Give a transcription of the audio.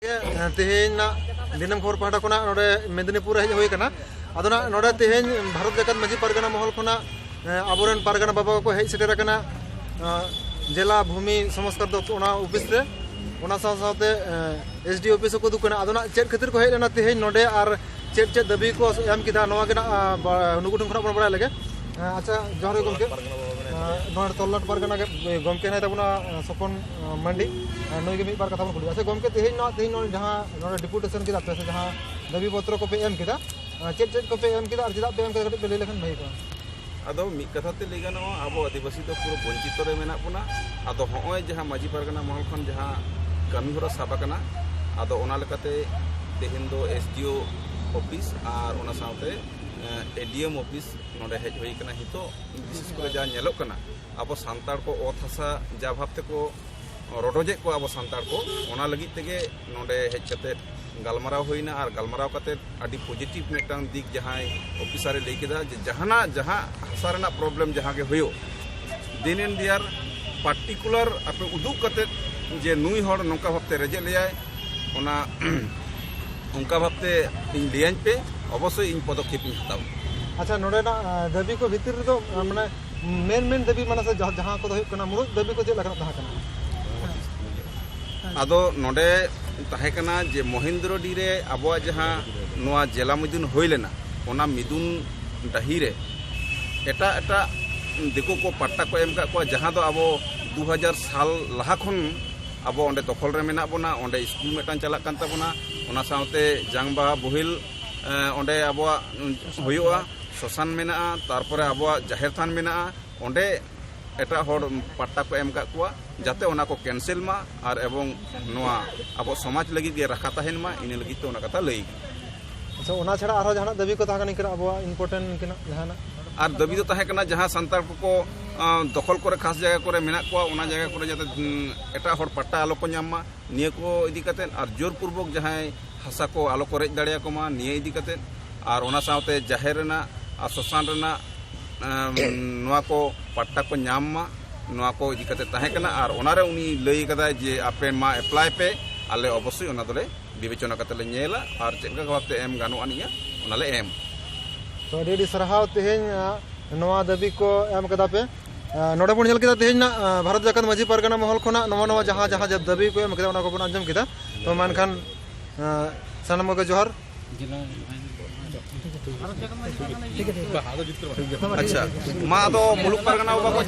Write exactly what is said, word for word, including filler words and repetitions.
ᱛᱮᱦᱮᱧ ᱱᱟᱜ ᱫᱤᱱᱟᱹᱢ ᱠᱷᱚᱵᱚᱨ ᱯᱟᱦᱴᱟ ᱠᱷᱚᱱᱟᱜ ᱱᱚᱰᱮ ᱢᱮᱫᱽᱱᱤᱯᱩᱨ ᱨᱮ ᱦᱮᱡ ᱦᱩᱭ ᱟᱠᱟᱱᱟ᱾ ᱟᱫᱚ ᱱᱟᱜ ᱱᱚᱰᱮ ᱛᱮᱦᱮᱧ ᱵᱷᱟᱨᱚᱛ ᱡᱟᱠᱟᱛ ᱢᱟᱹᱡᱷᱤ ᱯᱟᱨᱜᱟᱱᱟ ᱢᱚᱦᱚᱞ ᱠᱷᱚᱱᱟᱜ ᱟᱵᱚᱨᱮᱱ ᱯᱟᱨᱜᱟᱱᱟ ᱵᱟᱵᱟ ᱠᱚᱠᱚ ᱦᱮᱡ ᱥᱮᱴᱮᱨ ᱟᱠᱟᱱᱟ᱾ ᱡᱮᱞᱟ ᱵᱷᱩᱢᱤ ᱥᱚᱝᱥᱠᱟᱨ ᱫᱚᱯᱛᱚᱨ ᱚᱱᱟ ᱚᱯᱷᱤᱥ ᱨᱮ, ᱚᱱᱟ ᱥᱟᱶ ᱥᱟᱶᱛᱮ ᱮᱥ ᱰᱤ ᱚᱯᱷᱤᱥ ᱦᱚᱸᱠᱚ ᱫᱩᱠ ᱠᱟᱱᱟ᱾ ᱟᱫᱚ ᱱᱟᱜ ᱪᱮᱫ ᱠᱷᱟᱹᱛᱤᱨ ᱠᱚ ᱦᱮᱡ ᱞᱮᱱᱟ ᱛᱮᱦᱮᱧ ᱱᱚᱰᱮ ᱟᱨ ᱪᱮᱫ ᱪᱮᱫ ᱫᱟᱹᱵᱤ ᱠᱚ ᱮᱢ ᱠᱮᱫᱟ, ᱱᱚᱣᱟ ᱜᱮ ᱱᱟᱜ ᱱᱩᱠᱩ ᱴᱷᱮᱱ ᱠᱷᱚᱱᱟᱜ ᱵᱚᱱ ᱵᱟᱲᱟᱭ ᱞᱮᱜᱮ᱾ ᱟᱪᱪᱷᱟ, ᱡᱚᱦᱟᱨ ᱜᱮ ᱜᱚᱢᱠᱮ᱾ ᱱᱚᱰᱮ ᱛᱚᱞᱞᱟᱴ ᱯᱟᱨᱜᱟᱱᱟ ᱜᱮ ᱜᱚᱢᱠᱮ ᱦᱮᱱᱟᱭ ᱛᱟᱵᱚᱱᱟ ᱥᱚᱯᱚᱱ ᱢᱟᱱᱰᱤ, ᱱᱩᱭ ᱜᱮ ᱢᱤᱫ ᱵᱟᱨ ᱠᱟᱛᱷᱟ ᱵᱚᱱ ᱠᱩᱞᱤᱭᱟ᱾ ᱟᱪᱪᱷᱟ ᱜᱚᱢᱠᱮ, ᱛᱮᱦᱮᱧ ᱱᱚᱣᱟ ᱛᱮᱦᱮᱧ ᱱᱚᱰᱮ ᱡᱟᱦᱟᱸ ᱱᱚᱰᱮ ᱰᱮᱯᱩᱴᱮᱥᱚᱱ ᱠᱮᱫᱟ ᱯᱮ ᱥᱮ ᱡᱟᱦᱟᱸ ᱫᱟᱹᱵᱤ ᱯᱚᱛᱨᱚ ᱠᱚᱯᱮ ᱮᱢ ᱠᱮᱫᱟ, ᱪᱮᱫ ᱪᱮᱫ ᱠᱚᱯᱮ ᱮᱢ ᱠᱮᱫᱟ ᱟᱨ ᱪᱮᱫᱟᱜ ᱯᱮ ᱮᱢ ᱠᱮᱫᱟ, ᱠᱟᱹᱴᱤᱡ ᱯᱮ ᱞᱟᱹᱭ ᱞᱮᱠᱷᱟᱱ ᱵᱷᱟᱹᱜᱤ ᱠᱚᱜᱼᱟ᱾ ᱟᱫᱚ ᱢᱤᱫ ᱠᱟᱛᱷᱟ ᱛᱮ ᱞᱟᱹᱭ ᱜᱟᱱᱚᱜᱼᱟ, ᱟᱵᱚ ᱟᱹᱫᱤᱵᱟᱹᱥᱤ ᱫᱚ ᱯᱩᱨᱟᱹ ᱵᱚᱧᱪᱤᱛᱚ ᱨᱮ ᱢᱮᱱᱟᱜ ᱵᱚᱱᱟ᱾ ᱟᱫᱚ ᱦᱚᱸᱜᱼᱚᱭ ᱡᱟᱦᱟᱸ ᱢᱟᱹᱡᱷᱤ ᱯᱟᱨᱜᱟᱱᱟ ᱢᱚᱦᱚᱞ ᱠᱷᱚᱱ ᱡᱟᱦᱟᱸ ᱠᱟᱹᱢᱤ ᱦᱚᱨᱟ ᱥᱟᱵ ᱟᱠᱟᱱᱟ, ᱟᱫᱚ ᱚᱱᱟ ᱞᱮᱠᱟᱛᱮ ᱛᱮᱦᱮᱧ ᱫᱚ ᱮᱥ ᱰᱤ ᱳ ᱚᱯᱷᱤᱥ ᱟᱨ ᱚᱱᱟ ᱥᱟᱶᱛᱮ ᱮ ᱰᱤ ᱮᱢ ᱚᱯᱷᱤᱥ ᱱᱚᱰᱮ ᱦᱮᱡ ᱦᱩᱭ ᱟᱠᱟᱱᱟ᱾ ᱱᱤᱛᱚᱜ ᱵᱤᱥᱮᱥ ᱠᱚᱨᱮ ᱡᱟ ᱧᱮᱞᱚᱜ ᱠᱟᱱᱟ, ᱟᱵᱚ ᱥᱟᱱᱛᱟᱲ ᱠᱚ ᱚᱛ ᱦᱟᱥᱟ ᱡᱟ ᱵᱷᱟᱵ ᱛᱮᱠᱚ ᱨᱚᱰᱚᱡᱮᱫ ᱠᱚᱣᱟ ᱟᱵᱚ ᱥᱟᱱᱛᱟᱲ ᱠᱚ, ᱚᱱᱟ ᱞᱟᱹᱜᱤᱫ ᱛᱮᱜᱮ ᱱᱚᱰᱮ ᱦᱮᱡ ᱠᱟᱛᱮ ᱜᱟᱞᱢᱟᱨᱟᱣ ᱦᱩᱭᱱᱟ᱾ ᱟᱨ ᱜᱟᱞᱢᱟᱨᱟᱣ ᱠᱟᱛᱮ ᱟᱹᱰᱤ ᱯᱚᱡᱤᱴᱤᱵᱷ ᱢᱤᱫᱴᱟᱝ ᱫᱤᱠ ᱡᱟᱦᱟᱸᱭ ᱚᱯᱷᱤᱥᱟᱨᱮ ᱞᱟᱹᱭ ᱠᱮᱫᱟ ᱡᱮ ᱡᱟᱦᱟᱱᱟᱜ, ᱡᱟᱦᱟᱸ ᱦᱟᱥᱟ ᱨᱮᱱᱟᱜ ᱯᱨᱚᱵᱞᱮᱢ ᱡᱟᱦᱟᱸ ᱜᱮ ᱦᱩᱭᱩᱜ, ᱫᱤᱱ ᱤᱱ ᱫᱤᱭᱟᱨ ᱯᱟᱨᱴᱤᱠᱩᱞᱟᱨ ᱟᱯᱮ ᱩᱫᱩᱜ ᱠᱟᱛᱮ ᱡᱮ ᱱᱩᱭ ᱦᱚᱲ ᱱᱚᱝᱠᱟ ᱵᱷᱟᱵᱛᱮ ᱨᱮᱡᱮᱫ ᱞᱮᱭᱟᱭ, ᱚᱱᱟ ᱚᱱᱠᱟ ᱵᱷᱟᱵᱛᱮ ᱤᱧ ᱞᱟᱹᱭᱟᱹᱧ ᱯᱮ, ᱚᱵᱚᱥᱥᱳᱭ ᱤᱧ ᱯᱚᱫᱚᱠᱷᱮᱯ ᱤᱧ ᱦᱟᱛᱟᱣᱟ᱾ ᱟᱪᱪᱷᱟ, ᱱᱚᱰᱮᱱᱟᱜ ᱫᱟᱹᱵᱤ ᱠᱚ ᱵᱷᱤᱛᱤᱨ ᱨᱮᱫᱚ ᱢᱟᱱᱮ ᱢᱮᱱ ᱢᱮᱱ ᱫᱟᱹᱵᱤ ᱢᱟᱱᱮ ᱥᱮ ᱡᱟᱦᱟᱸ ᱠᱚᱫᱚ ᱦᱩᱭᱩᱜ ᱠᱟᱱᱟ, ᱢᱩᱲᱩᱫ ᱫᱟᱹᱵᱤ ᱠᱚ ᱪᱮᱫ ᱞᱮᱠᱟᱱᱟᱜ ᱛᱟᱦᱮᱸ ᱠᱟᱱᱟ? ᱟᱫᱚ ᱱᱚᱰᱮ ᱛᱟᱦᱮᱸ ᱠᱟᱱᱟ ᱡᱮ ᱢᱚᱦᱮᱱᱫᱨᱚᱰᱤ ᱨᱮ ᱟᱵᱚᱣᱟᱜ ᱡᱟᱦᱟᱸ ᱱᱚᱣᱟ ᱡᱮᱞᱟ ᱢᱤᱫᱩᱱ ᱦᱩᱭ ᱞᱮᱱᱟ, ᱚᱱᱟ ᱢᱤᱫᱩᱱ ᱰᱟᱹᱦᱤ ᱨᱮ ᱮᱴᱟᱜ ᱮᱴᱟᱜ ᱫᱤᱠᱩ ᱠᱚ ᱯᱟᱴᱴᱟ ᱠᱚ ᱮᱢ ᱟᱠᱟᱫ ᱠᱚᱣᱟ, ᱡᱟᱦᱟᱸ ᱫᱚ ᱟᱵᱚ ᱫᱩ ᱦᱟᱡᱟᱨ ᱥᱟᱞ ᱞᱟᱦᱟ ᱠᱷᱚᱱ ᱟᱵᱚ ᱚᱸᱰᱮ ᱫᱚᱠᱷᱚᱞ ᱨᱮ ᱢᱮᱱᱟᱜ ᱵᱚᱱᱟ᱾ ᱚᱸᱰᱮ ᱥᱠᱩᱞ ᱢᱤᱫᱴᱟᱝ ᱪᱟᱞᱟᱜ ᱠᱟᱱ ᱛᱟᱵᱚᱱᱟ, ᱚᱱᱟ ᱥᱟᱶᱛᱮ ᱡᱟᱝ ᱵᱟᱦᱟ ᱵᱳᱦᱮᱞ, ᱮᱸ, ᱚᱸᱰᱮ ᱟᱵᱚᱣᱟᱜ, ᱩᱸ, ᱦᱩᱭᱩᱜᱼᱟ, ᱥᱚᱥᱟᱱ ᱢᱮᱱᱟᱜᱼᱟ, ᱛᱟᱨᱯᱚᱨᱮ ᱟᱵᱚᱣᱟᱜ ᱡᱟᱦᱮᱨ ᱛᱷᱟᱱ ᱢᱮᱱᱟᱜᱼᱟ, ᱚᱸᱰᱮ ᱮᱴᱟᱜ ᱦᱚᱲ ᱯᱟᱴᱴᱟ ᱠᱚ ᱮᱢ ᱟᱠᱟᱫ ᱠᱚᱣᱟ, ᱡᱟᱛᱮ ᱚᱱᱟ ᱠᱚ ᱠᱮᱱᱥᱮᱞ ᱢᱟ ᱟᱨ ᱮᱵᱚᱝ ᱱᱚᱣᱟ ᱟᱵᱚ ᱥᱚᱢᱟᱡᱽ ᱞᱟᱹᱜᱤᱫ ᱜᱮ ᱨᱟᱠᱷᱟ ᱛᱟᱦᱮᱱ ᱢᱟ, ᱤᱱᱟᱹ ᱞᱟᱹᱜᱤᱫ ᱛᱮ ᱚᱱᱟ ᱠᱟᱛᱷᱟ ᱞᱟᱹᱭ ᱠᱟᱱᱟ᱾ ᱟᱪᱪᱷᱟ, ᱚᱱᱟ ᱪᱷᱟᱲᱟ ᱟᱨᱦᱚᱸ ᱡᱟᱦᱟᱱᱟᱜ ᱫᱟᱹᱵᱤ ᱠᱚ ᱛᱟᱦᱮᱸ ᱠᱟᱱᱟ ᱤᱱᱠᱟᱹᱱᱟᱜ ᱟᱵᱚᱣᱟᱜ ᱤᱢᱯᱚᱨᱴᱮᱱᱴ ᱤᱱᱠᱟᱹᱱᱟᱜ ᱡᱟᱦᱟᱱᱟᱜ? ᱟᱨ ᱫᱟᱹᱵᱤ ᱫᱚ ᱛᱟᱦᱮᱸ ᱠᱟᱱᱟ ᱡᱟᱦᱟᱸ ᱥᱟᱱᱛᱟᱲ ᱠᱚᱠᱚ, ᱟᱸ, ᱫᱚᱠᱷᱚᱞ ᱠᱚᱨᱮ ᱠᱷᱟᱥ ᱡᱟᱭᱜᱟ ᱠᱚᱨᱮ ᱢᱮᱱᱟᱜ ᱠᱚᱣᱟ, ᱚᱱᱟ ᱡᱟᱭᱜᱟ ᱠᱚᱨᱮ ᱡᱟᱛᱮ, ᱩᱸ, ᱮᱴᱟᱜ ᱦᱚᱲ ᱯᱟᱴᱴᱟ ᱟᱞᱚ ᱠᱚ ᱧᱟᱢ ᱢᱟ, ᱱᱤᱭᱟᱹ ᱠᱚ ᱤᱫᱤ ᱠᱟᱛᱮᱫ, ᱟᱨ ᱡᱳᱨᱯᱩᱨᱵᱚᱠ ᱡᱟᱦᱟᱸᱭ ᱦᱟᱥᱟ ᱠᱚ ᱟᱞᱚ ᱠᱚ ᱨᱮᱡ ᱫᱟᱲᱮᱭᱟᱠᱚ ᱢᱟ, ᱱᱤᱭᱟᱹ ᱤᱫᱤ ᱠᱟᱛᱮᱫ, ᱟᱨ ᱚᱱᱟ ᱥᱟᱶᱛᱮ ᱡᱟᱦᱮᱨ ᱨᱮᱱᱟᱜ ᱟᱨ ᱥᱚᱥᱟᱱ ᱨᱮᱱᱟᱜ, ᱮᱸ, ᱱᱚᱣᱟ ᱠᱚ ᱯᱟᱴᱴᱟ ᱠᱚ ᱧᱟᱢ ᱢᱟ, ᱱᱚᱣᱟ ᱠᱚ ᱤᱫᱤ ᱠᱟᱛᱮᱫ ᱛᱟᱦᱮᱸ ᱠᱟᱱᱟ᱾ ᱟᱨ ᱚᱱᱟᱨᱮ ᱩᱱᱤ ᱞᱟᱹᱭ ᱠᱟᱫᱟᱭ ᱡᱮ ᱟᱯᱮ ᱢᱟ ᱮᱯᱞᱟᱭ ᱯᱮ, ᱟᱞᱮ ᱚᱵᱚᱥᱥᱳᱭ ᱚᱱᱟ ᱫᱚᱞᱮ ᱵᱤᱵᱮᱪᱚᱱᱟ ᱠᱟᱛᱮ ᱞᱮ ᱧᱮᱞᱟ ᱟᱨ ᱪᱮᱫ ᱞᱮᱠᱟ ᱵᱷᱟᱵᱛᱮ ᱮᱢ ᱜᱟᱱᱚᱜᱼᱟ ᱱᱤᱭᱟᱹ, ᱚᱱᱟᱞᱮ ᱮᱢ᱾ ᱛᱚ ᱟᱹᱰᱤ ᱟᱹᱰᱤ ᱥᱟᱨᱦᱟᱣ, ᱛᱮᱦᱮᱧ ᱱᱚᱣᱟ ᱫᱟᱹᱵᱤ ᱠᱚ ᱮᱢ ᱠᱟᱫᱟ ᱯᱮ᱾ ᱱᱚᱰᱮ ᱵᱚᱱ ᱧᱮᱞ ᱠᱮᱫᱟ ᱛᱮᱦᱮᱧ ᱱᱟᱜ ᱵᱷᱟᱨᱚᱛ ᱡᱟᱠᱟᱛ ᱢᱟᱹᱡᱷᱤ ᱯᱟᱨᱜᱟᱱᱟ ᱢᱚᱦᱚᱞ ᱠᱷᱚᱱᱟᱜ ᱱᱚᱣᱟ ᱱᱚᱣᱟ ᱡᱟᱦᱟᱸ ᱡᱟᱦᱟᱸ ᱫᱟᱹᱵᱤ ᱠᱚ ᱮᱢ ᱠᱮᱫᱟ, ᱚᱱᱟ ᱠᱚᱵᱚᱱ ᱟᱸᱡᱚᱢ ᱠᱮᱫᱟ᱾ ᱛᱚ ᱢᱮᱱᱠᱷᱟᱱ ᱥᱟᱱᱟᱢ ᱠᱚᱜᱮ ᱡᱚᱦᱟᱨ᱾ ᱟᱪᱪᱷᱟ, ᱢᱟ ᱟᱫᱚ ᱢᱩᱞᱩᱠ ᱯᱟᱨᱜᱟᱱᱟ ᱵᱟᱵᱟ ᱠᱚ